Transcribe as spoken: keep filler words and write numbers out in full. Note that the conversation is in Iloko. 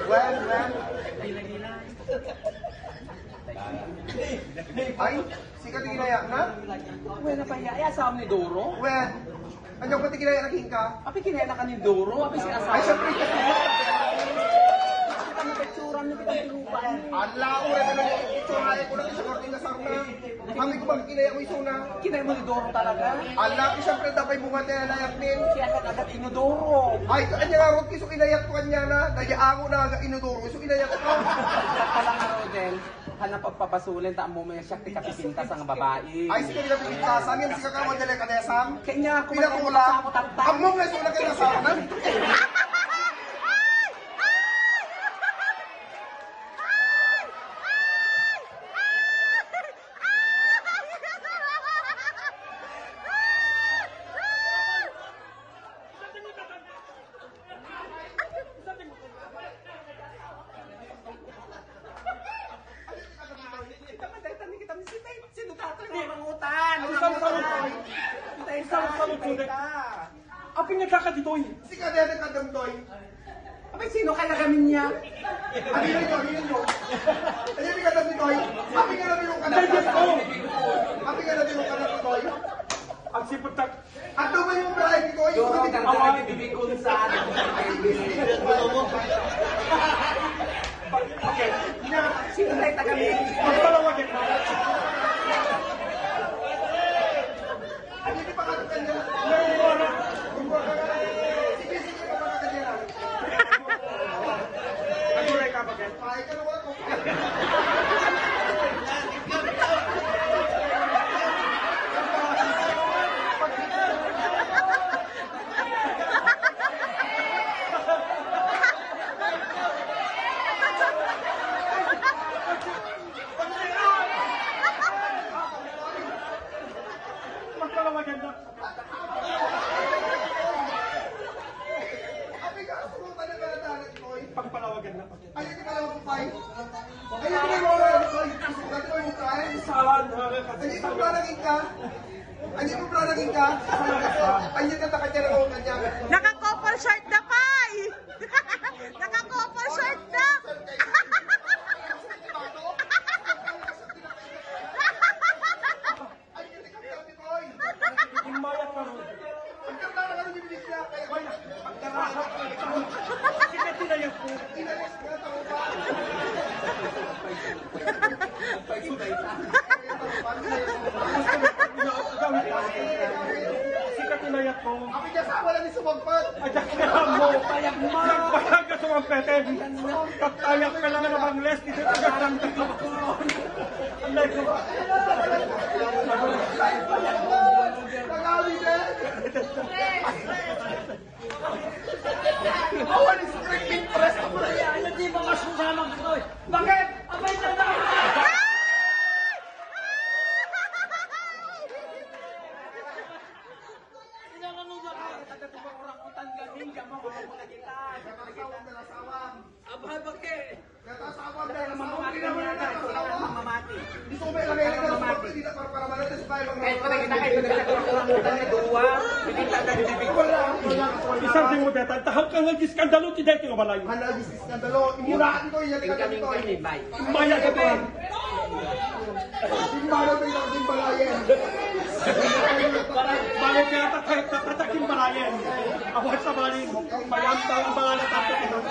Wen, wen. Ay, sika ti inayakna? Wen, napaya. Ay, asawa ni Doro? Wen. Ania pay ti kinayakna kenka? Apay, kinayakna ka ni Doro? Apay, si asawa? Ay, siyempre. Ano ba itsura niyo? Kitang tinupa niyo. Ala, uray ka na yung itsura ko na sa korte nga sarna. Kami ko bang kinaya mo isuna? Kinaya mo ni Doro talaga? Ala, siyempre, dapat bunga tayo na yaknin. Siya ka agad inudoro. Ay, ania nga rot kiso inayat ko kanya na. Nayaango na aga inudoro. So, inayat ko. Pala nga, Rodel. Hana pagpabasulen, ta ammo may siak ti kapipintas nga babae. Ay, sige, di kapipintasan. Yan, sige ka, madali ka na, Sam. Kanya ako, pinakula. Ammo nga, sula ka na, Sam. Kita man tayo, tayo, kita man si Tay. Sino tayo? Mga mangutan. Ang isang salot. Ang isang salot, Tay. Apay, nagkakaditoy. Sika, dede, kadam, Toy. Apay, sino kaya gamin niya? Abi na ito, abi na ito. Abi na ito, Toy. Abi na ito, Toy. Abi na ito, Toy. Ang sipot tak- Ato ba yung bride ko? Yung Doro, mga ang awan. Bibig kung saan. Okay. Sino tayo taga Magpalawag ka. Ano yung pangalan niya? Sige, sige, pangalan niya. Ano yung kapag- Ay, kalawa ko. Magpalawag ka. Pagpalawagan na. Ay, ito pala, Pay. Ay, ito pala, Pay. Gusto ko dati, Pay, Pay. Saan? Ay, ito pala, naging ka. Ay, ito pala, naging ka. Ay, ito pala, naging ka. Naka-couple shirt na, Pay! Naka-couple shirt na! Ay, hindi ka pwede, Koy. Imbayat ka, Koy. Pagkarna ka, ano, bibigyan ka? Koy, pagkarna ka. Sige, tinayas ko. Tinayas ka, tao ba? Sige, tinayas ko. Abi ka sa wala ni sumagpat. Ay, diyan ka mo. Payag mo. Nagpayag ka sumagpete. Nagpayag ka lang ng Bangles. Dito ka lang. Ang layo. Nagawi din. Awan, script impress ako na yan. Ano di ba mas masama ko, eh? Bakit? Abay, tanda ko. Sinanganugan ka. Taga-tuba, orang-utan, gamin, diyan mo, mga kita. Abay, bakit? Kaya taas ako, ang dahil sa mga pinamana na taas ako. Gusto ko may lagay na taas ako, hindi na para, para mana taas tayo, mga kahit pa nakita, kahit pa nakita, orang-utan, duwa, hindi ka nagbibigo. Wala, wala, wala. Isang di mo deta, tahap ka nga iskandalo, ti deti nga balay. Hala, iskandalo. Imuraan ko, iyan ka dito. Maya ka pa. Imuraan ko, iyan ka balayan. Balik ka, tatak, tatak, tatak, yung balayan. Awas sa balik. Mayam tayo ang mga natatapos.